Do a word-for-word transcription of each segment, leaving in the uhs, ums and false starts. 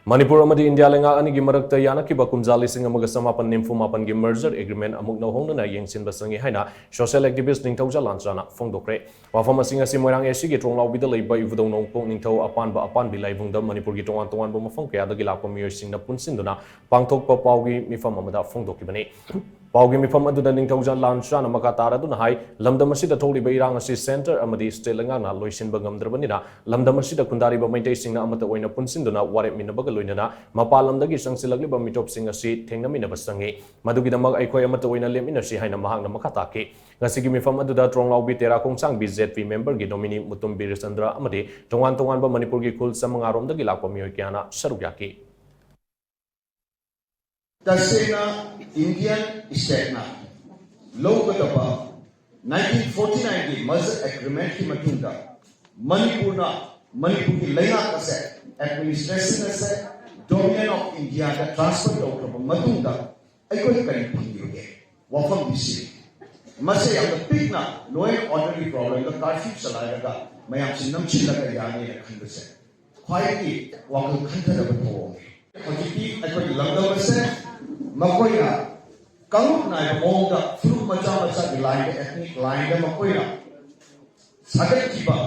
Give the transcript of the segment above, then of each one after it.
ꯃꯅꯤꯄꯨꯔ ꯑꯃꯗꯤ ꯏꯟꯗꯤꯌꯥ ꯂꯩꯉꯥꯛ ꯑꯅꯤꯒꯤ ꯃꯔꯛꯇ ꯌꯥꯅꯈꯤꯕ ꯀꯨꯝꯖꯥ ꯂꯤꯁꯤꯡ ꯑꯃꯒ ꯆꯃꯥꯄꯟ ꯅꯤꯐꯨ ꯃꯥꯄꯟꯒꯤ merger agreement ꯑꯃꯨꯛ ꯅꯧꯍꯧꯅꯅ ꯌꯦꯡꯁꯤꯟꯕ ꯆꯪꯏ ꯍꯥꯏꯅ social activist ꯅꯤꯡꯊꯧꯖꯥ ꯂꯥꯟꯆꯥꯅ ꯐꯣꯡꯗꯣꯛꯈ꯭ꯔꯦ꯫ ꯋꯥꯐꯝ ꯑꯁꯤꯡ ꯑꯁꯤ ꯃꯣꯏꯔꯥꯡ ACꯒꯤ ꯇ꯭ꯔꯣꯡꯂꯥꯎꯕꯤꯗ ꯂꯩꯕ ꯏꯕꯨꯙꯧ ꯅꯣꯡꯄꯣꯛ ꯅꯤꯡꯊꯧ ꯑꯄꯥꯟꯕ ꯑꯄꯥꯟꯕꯤ ꯂꯥꯏꯕꯨꯡꯗ ꯃꯅꯤꯄꯨꯔꯒꯤ ꯇꯣꯉꯥꯟ ꯇꯣꯉꯥꯟꯕ ꯃꯐꯝ ꯀꯌꯥꯗꯒꯤ ꯂꯥꯛꯄ ꯃꯤꯑꯣꯏꯁꯤꯡꯅ ꯄꯨꯟꯁꯤꯟꯗꯨꯅ ꯄꯥꯡꯊꯣꯛꯄ ꯄꯥꯎꯒꯤ ꯃꯤꯐꯝ ꯑꯃꯗ ꯐꯣꯡꯗꯣꯛꯈꯤꯕꯅꯤ꯫ ꯄꯥꯎꯒꯤ ꯃꯤꯐꯝ ꯑꯗꯨꯗ ꯅꯤꯡꯊꯧꯖꯥ ꯂꯥꯟꯆꯥꯅ ꯃꯈꯥ ꯇꯥꯔꯗꯨꯅ ꯍꯥꯏ, ꯂꯝꯗꯝ ꯑꯁꯤꯗ ꯊꯣꯛꯂꯤꯕ ꯏꯔꯥꯡ ꯑꯁꯤ centre ꯑꯃꯗꯤ state ꯂꯩꯉꯥꯛꯅ ꯂꯣꯏꯁꯤꯟꯕ ꯉꯝꯗ꯭ꯔꯕꯅꯤꯅ ꯂꯝꯗꯝ ꯑꯁꯤꯗ ꯈꯨꯟꯗꯥꯔꯤꯕ ꯃꯩꯇꯩꯁꯤꯡꯅ ꯑꯃꯠꯇ ꯑꯣꯏꯅ ꯄꯨꯟꯁꯤꯟꯗꯨꯅ ꯋꯥꯔꯦꯞ ꯃꯤꯟꯅꯕꯒ ꯂꯣꯏꯅꯅ ꯃꯄꯥꯟ ꯂꯝꯗꯒꯤ ꯆꯪꯁꯤꯜꯂꯛꯂꯤꯕ ꯃꯤꯇꯣꯞꯁꯤꯡ ꯑꯁꯤ ꯊꯦꯡꯅꯃꯤꯟꯅꯕ ꯆꯪꯏ꯫ ꯃꯗꯨꯒꯤꯗꯃꯛ ꯑꯩꯈꯣꯏ ꯑꯃꯠꯇ ꯑꯣꯏꯅ ꯂꯦꯞꯃꯤꯟꯅꯁꯤ ꯍꯥꯏꯅ ꯃꯍꯥꯛꯅ ꯃꯈꯥ ꯇꯥꯈꯤ꯫ ꯉꯁꯤꯒꯤ ꯃꯤꯐꯝ ꯑꯗꯨꯗ ꯇ꯭ꯔꯣꯡꯂꯥꯎꯕꯤ ꯇꯦꯔꯥ ꯈꯣꯡꯁꯥꯡꯕꯤ ZP memberꯒꯤ nominee ꯃꯨꯇꯨꯝ ꯕꯤꯔꯆꯟꯗ꯭ꯔ ꯑꯃꯗꯤ ꯇꯣꯉꯥꯟ ꯇꯣꯉꯥꯟꯕ ꯃꯅꯤꯄꯨꯔꯒꯤ ꯈꯨꯜ ꯆꯥꯃꯉꯥ ꯔꯣꯝꯗꯒꯤ ꯂꯥꯛꯄ ꯃꯤꯑꯣꯏ ꯀꯌꯥꯅ ꯁꯔꯨꯛ ꯌꯥꯈꯤ꯫ ꯇꯁꯦꯡꯅ Indian stateꯅ ꯂꯧꯒꯗꯕ nineteen forty nineꯒꯤ merger agreementꯀꯤ ꯃꯇꯨꯡꯗ ꯃꯅꯤꯄꯨꯔꯅ, ꯃꯅꯤꯄꯨꯔꯒꯤ ꯂꯩꯉꯥꯛ ꯑꯁꯦ, administration ꯑꯁꯦ Dominion of Indiaꯗ transfer ꯇꯧꯈ꯭ꯔꯕ ꯃꯇꯨꯡꯗ ꯑꯩꯈꯣꯏ ꯀꯔꯤ ꯐꯪꯂꯤꯕꯒꯦ? ꯋꯥꯐꯝꯗꯤ ꯁꯤꯅꯤ꯫ ꯃꯁꯦ ꯌꯥꯝꯅ ꯄꯤꯛꯅ law and orderꯒꯤ problemꯗ curfew ꯆꯂꯥꯏꯔꯒ ꯃꯌꯥꯝꯁꯤ ꯅꯝꯁꯤꯜꯂꯒ ꯌꯥꯅꯤꯅ ꯈꯟꯕꯁꯦ ꯈ꯭ꯋꯥꯏꯗꯒꯤ ꯋꯥꯈꯜ ꯈꯟꯊꯗꯕ ꯊꯧꯑꯣꯡꯅꯤ꯫ ꯍꯧꯖꯤꯛꯇꯤ ꯑꯩꯈꯣꯏꯒꯤ ꯂꯝꯗꯝ ꯑꯁꯦ ꯃꯈꯣꯏꯅ ꯀꯥꯡꯂꯨꯞ ꯅꯥꯏꯕ ꯃꯑꯣꯡꯗ ꯐꯨꯔꯨꯞ ꯃꯆꯥ ꯃꯆꯥꯒꯤ lineꯗ, ethnic lineꯗ ꯃꯈꯣꯏꯅ ꯁꯥꯒꯠꯈꯤꯕ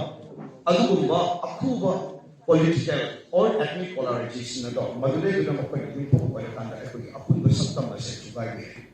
ꯑꯗꯨꯒꯨꯝꯕ ꯑꯈꯨꯕ political or ethnic polarization ꯑꯗꯣ ꯃꯗꯨꯗꯩꯗꯨꯅ ꯃꯈꯣꯏꯅ ꯌꯨꯝꯐꯝ ꯑꯣꯏꯔꯀꯥꯟꯗ ꯑꯩꯈꯣꯏꯒꯤ ꯑꯄꯨꯟꯕ ꯁꯛꯇꯝ ꯑꯁꯦ ꯊꯨꯒꯥꯏꯕ ꯌꯥꯏ꯫